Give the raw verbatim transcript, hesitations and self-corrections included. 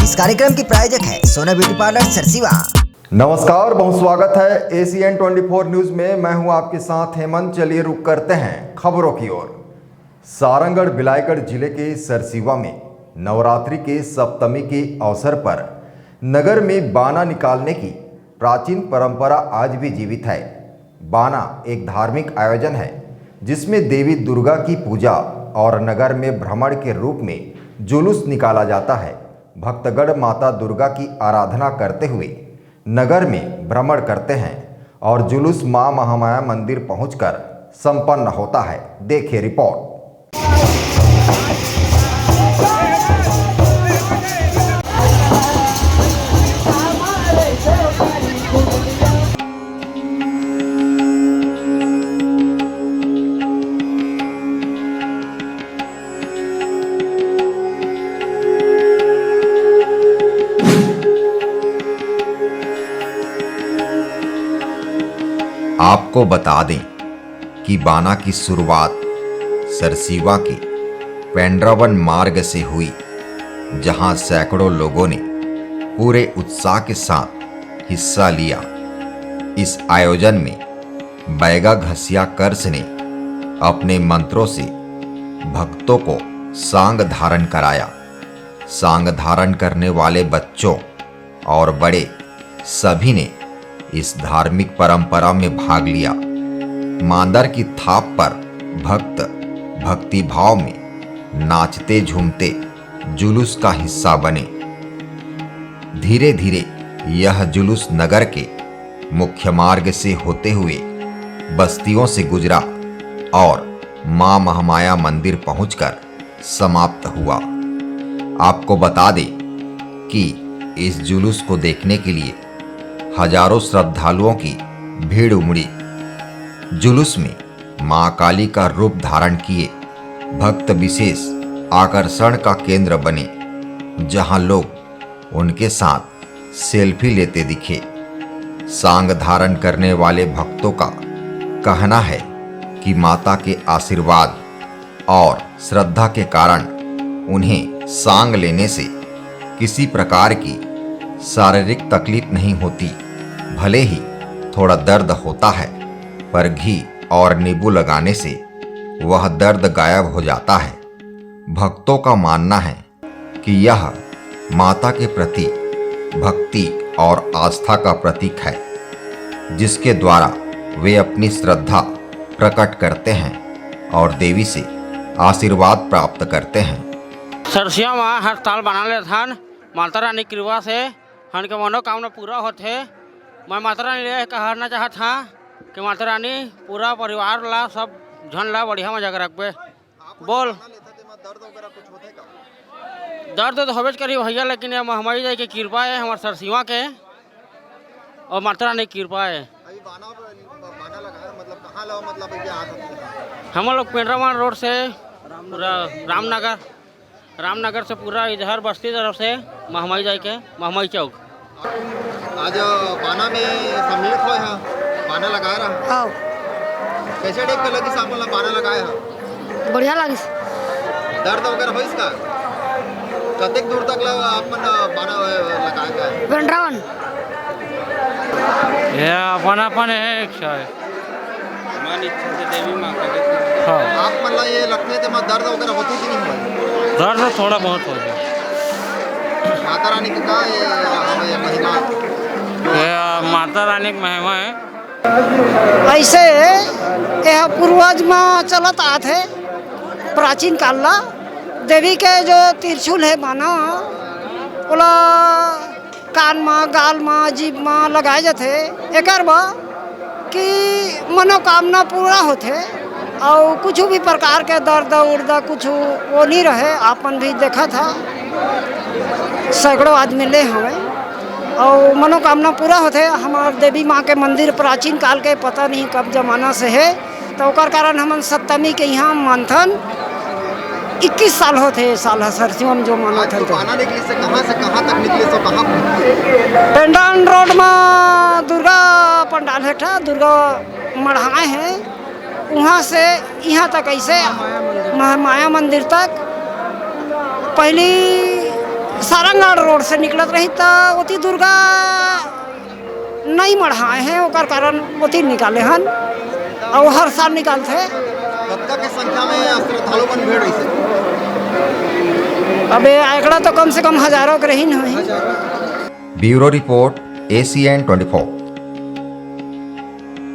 इस कार्यक्रम की प्रायोजक है सोना ब्यूटी पार्लर सरसीवा। नमस्कार, बहुत स्वागत है एसीएन ट्वेंटी फोर न्यूज में। मैं हूं आपके साथ हेमंत। चलिए रुक करते हैं खबरों की ओर। सारंगढ़ बिलाईगढ़ जिले के सरसीवा में नवरात्रि के सप्तमी के अवसर पर नगर में बाना निकालने की प्राचीन परंपरा आज भी जीवित है। बाना एक धार्मिक आयोजन है जिसमें देवी दुर्गा की पूजा और नगर में भ्रमण के रूप में जुलूस निकाला जाता है। भक्तगण माता दुर्गा की आराधना करते हुए नगर में भ्रमण करते हैं और जुलूस मां महामाया मंदिर पहुंचकर संपन्न होता है। देखिए रिपोर्ट। आपको बता दें कि बाना की शुरुआत सरसीवा के पेंड्रावन मार्ग से हुई, जहां सैकड़ों लोगों ने पूरे उत्साह के साथ हिस्सा लिया। इस आयोजन में बैगा घसिया कर्स ने अपने मंत्रों से भक्तों को सांग धारण कराया। सांग धारण करने वाले बच्चों और बड़े सभी ने इस धार्मिक परंपरा में भाग लिया। मांदर की थाप पर भक्त भक्तिभाव में नाचते झूमते जुलूस का हिस्सा बने। धीरे धीरे यह जुलूस नगर के मुख्य मार्ग से होते हुए बस्तियों से गुजरा और मां महामाया मंदिर पहुंचकर समाप्त हुआ। आपको बता दें कि इस जुलूस को देखने के लिए हजारों श्रद्धालुओं की भीड़ उमड़ी। जुलूस में मां काली का रूप धारण किए भक्त विशेष आकर्षण का केंद्र बने, जहां लोग उनके साथ सेल्फी लेते दिखे। सांग धारण करने वाले भक्तों का कहना है कि माता के आशीर्वाद और श्रद्धा के कारण उन्हें सांग लेने से किसी प्रकार की शारीरिक तकलीफ नहीं होती। भले ही थोड़ा दर्द होता है, पर घी और नींबू लगाने से वह दर्द गायब हो जाता है। भक्तों का मानना है कि यह माता के प्रति भक्ति और आस्था का प्रतीक है, जिसके द्वारा वे अपनी श्रद्धा प्रकट करते हैं और देवी से आशीर्वाद प्राप्त करते हैं। सरसिया म हर साल बना लेथन। माता रानी कृपा से हमन के मनोकामना पूरा होथे। मैं माता रानी ले कहना चाहत हाँ कि माता रानी पूरा परिवार ला, सब झन ला बढ़िया मजा के रखबे। आप बोल। बाना लेथा, तेमा दर्द वगैरह कुछ होथे का? दर्द तो होबेच करही भैया, लेकिन ये महमाई दाई के कृपा है, हमार सरसीवा के, और माता रानी के कृपा है। अभी बाना, बाना लगाए, मतलब कहाँ ला, मतलब अभी आ सकते हैं? हम लोग पेंड्रावन रोड से पूरा रामनगर, रामनगर से पूरा इधर बस्ती तरफ से महमाई दाई के महमाई चौक। आज बाना में सम्मिलित होए हा, बाना लगाए रहा। हाँ। कैसे टाइप के लगिस आप मन ला बाना लगाए हा? बढ़िया लगिस। दर्द वगैरह होइस का? कतेक दूर तक ला आप मन बाना लगाए का? पेंड्रावन। ये अपन अपन है, एक है। मन इच्छा से देवी माँ का। हाँ। आप मन ला ये लगथे तेमा दर्द वगैरह होथे कि नहीं होय? दर्द थोड़ा बहुत होथे। माता रानी के का ये, ये महिमा? ये माता रानी के महिमा है। ऐसे यह पूर्वज में चलत आत है, प्राचीन काल ला देवी के जो त्रिशूल है माना, ओला कान म, गाल म, जीभ म लगाए जाथे। एकर बर कि मनोकामना पूरा होथे अउ कुछु भी प्रकार के दर्द उर्द कुछु वो नहीं रहे। आप मन भी देखत हा, सैकड़ों आदमी ले हवे अउ मनोकामना पूरा होथे। हमार देवी माँ के मंदिर प्राचीन काल के, पता नहीं कब जमाना से है, तो ओकर कारण हमन सप्तमी के यहाँ मानथन। इक्कीस साल होथे ये साल ह सरसीवा म जो मानथन। तो बाना निकलिस हे, कहाँ से कहाँ तक निकलिस हे, कहाँ पहुँचिस? पेंड्रावन रोड म दुर्गा पंडाल हे, ठा दुर्गा मढ़ाए हे, उहाँ से इहाँ तक ऐसे महामाया मंदिर तक। पहली सारंगढ़ रोड से निकलत रही त ओती दुर्गा नइ मढ़ाए हे, ओकर कारण ओती निकाले हन, अउ हर साल निकालथे। कतका के संख्या में श्रद्धालु मन भीड़ रहिसे? अबे एकड़ा तो कम से कम हजारों के रहिन होही। Bureau report, A C N twenty-four।